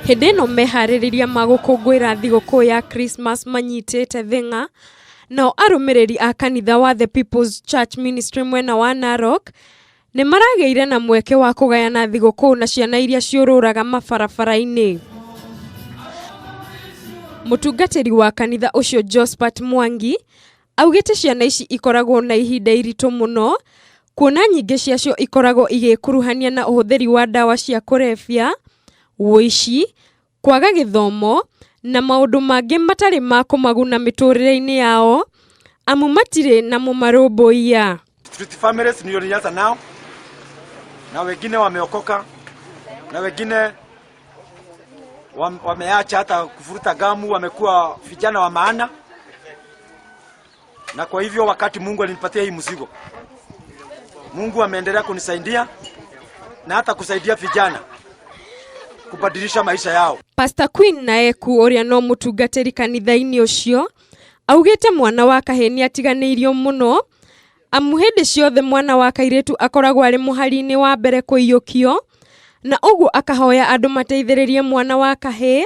Hĩndĩ ĩno meharĩrĩria ma gũkũngũĩra thigũkũ ya Christmas manyitĩte thĩng'a, nao arũmĩrĩri a kanitha wa The People's Church Ministry mwena wa Narok nĩ maragĩire na mweke wa kũgayana thigũkũ na ciana iria ciũrũraga mabarabara-inĩ. Mũtungatĩri wa kanitha ũcio Josphat Mwangi augĩte ciana ici ikoragwo na ihinda iritũ mũno kuona nyingĩ ciacio ikoragwo igĩkuruhania na ũhũthĩri wa ndawa cia kũrebia, ũici, kwaga gĩthomo na maũndũ mangĩ matarĩ ma kũmaguna mĩtũrĩre-inĩ yao amu matirĩ na mũmarũmbũiya. Street families ndio nilianza nao na wengine wameokoka na wengine wameacha hata kuvuruta gamu, wamekuwa vijana wa maana. Na kwa hivyo wakati Mungu alinipatia hii mzigo, Mungu ameendelea kunisaidia na hata kusaidia vijana kubadilisha maisha yao. Pastor Queen Naeku ũrĩa no mũtungatĩri kanitha-inĩ ũcio augĩte mwana wa kahĩĩ nĩ atiganĩirio mũno amu hĩndĩ ciothe mwana wa kairĩtu akoragwo arĩ mũhari-inĩ wa mbere kũiyũkio na ũguo akahoya andũ mateithĩrĩrie mwana wa kahĩĩ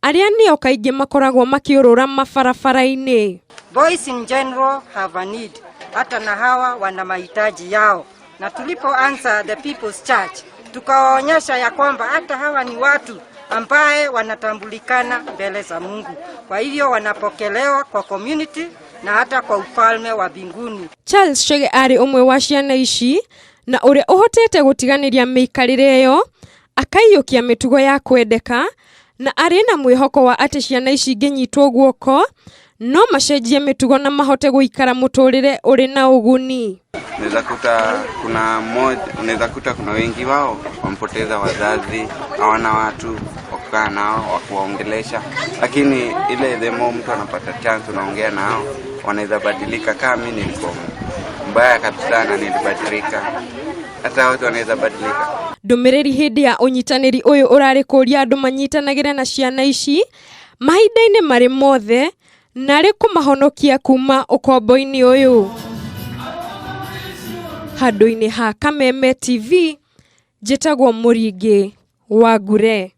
arĩa nĩo kaingĩ makoragwo makĩũrũra mabarabara-inĩ. Boys in general have a need, hata na hawa wana mahitaji yao, na tulipoanza The People's Church tukawaonyesha ya kwamba hata hawa ni watu ambaye wanatambulikana mbele za Mungu, kwa hivyo wanapokelewa kwa community na hata kwa ufalme wa mbinguni. Charles Chege arĩ ũmwe wa ciana ici na ũrĩa ũhotete gũtiganĩria mĩikarĩre ĩyo akaiyũkia mĩtugo ya kwendeka na arĩ na mwĩhoko wa atĩ ciana ici ingĩnyitwo guoko no macenjie mĩtugo na mahote gũikara mũtũrĩre ũrĩ na ũguni. Unaweza kuta kuna mmoja, unaweza kuta kuna wengi wao wampoteza wazazi, hawana watu wa kukaa nao wa kuwaongelesha, lakini ile the more mtu anapata chance unaongea nao wanaweza badilika. Kama mimi nilikuwa mbaya kabisa na nilibadilika, hata watu wanaweza badilika. Ndũmĩrĩri hĩndĩ ya ũnyitanĩri ũyũ ũrarĩ kũria andũ manyitanagĩre na ciana ici mahinda-inĩ marĩ mothe narĩ kũmahonokia kuma ũkombo-inĩ ũyũ. Handũ-inĩ ha Kameme TV, njĩtagwo Mũringĩ wa Ngure.